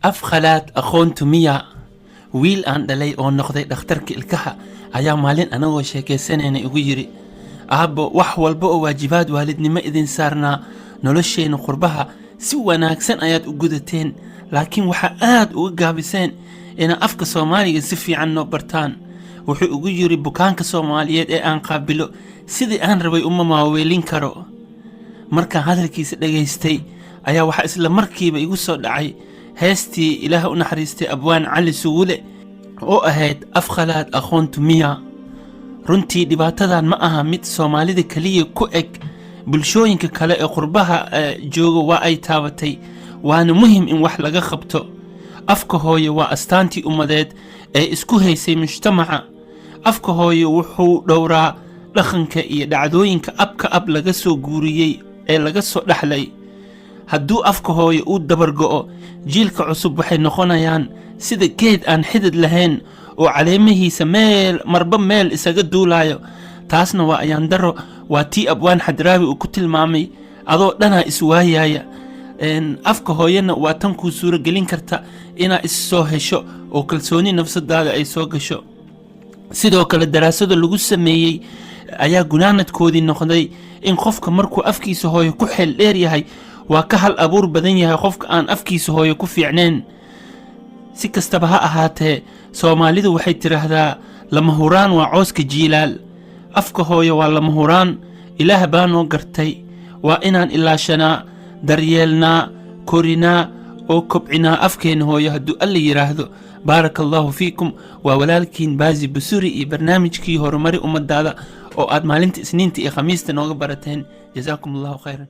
Af qalaad aqoontu miya? Wiil aan dhalay oo noqday dhakhtarka ilkaha ayaa maalin anagoo sheekaysanayna igu yidhi: "Aabbo, wax walba oo waajibaad waalidnimo idin saarnaa nolosheenna qurbaha si wanaagsan ayaad u gudateen, laakiin waxaa aad uga gaabiseen inaa afka Soomaaliga si fiican noo bartaan." Wuxuu igu yidhi: "Bukaanka Soomaaliyeed ee aan qaabilo sidii aan rabay uma maaweelin karo." Markaan hadalkiisa dhagaystay ayaa waxaa isla markiiba igu soo dhacay heestii Ilaah u naxariistay Abwaan Cali Suwule oo ahayd "Af qalaad aqoontu miya". Runtii dhibaatadan ma aha mid Soomaalida keliya ku eg, bulshooyinka kale ee qurbaha jooga waa ay taabatay, waana muhim in wax laga qabto. Afka hooye waa astaantii ummadeed ee isku haysay mujtamaca. Afka hooye wuxuu dhowraa dhaqanka iyo dhacdooyinka abka ab laga soo guuriyey ee laga soo dhaxlay. Hadduu afka hooye uu dabargo'o, jiilka cusub waxay noqonayaan sida geed aan xidid lahayn oo caleemihiisa meel marba meel isaga duulaayo. Taasna waa ayaan daro. Waa tii Abwaan Xadraawi uu ku tilmaamay adoo dhanaa iswaayaya. Afka hooyena waa tan kuu suuragelin karta inaa is soo hesho oo kalsooni nafsadaada ay soo gasho. Sidoo kale, daraasado lagu sameeyey ayaa gunaanadkoodii noqday in qofka markuu afkiisa hooyo ku xeel dheer yahay waa ka hal abuur badan yahay qofka aan afkiisa hooyo ku fiicnayn. Si kastaba ha ahaatee, Soomaalidu waxay tidhaahdaa: "Lama huraan waa cooska jiilaal." Afka hooyo waa lama huraan. Ilaah baa noo gartay. Waa inaan ilaashanaa, daryeelnaa, korinaa oo kobcinaa afkeena hooyo, hadduu Alla yidhaahdo. Baaraka Allahu fiikum. Waa walaalkiin Baasi Busuri iyo barnaamijkii Horumari Ummadaada oo aad maalinta Isniinta iyo Khamiista nooga barateen. Jasaakum Allahu khayran.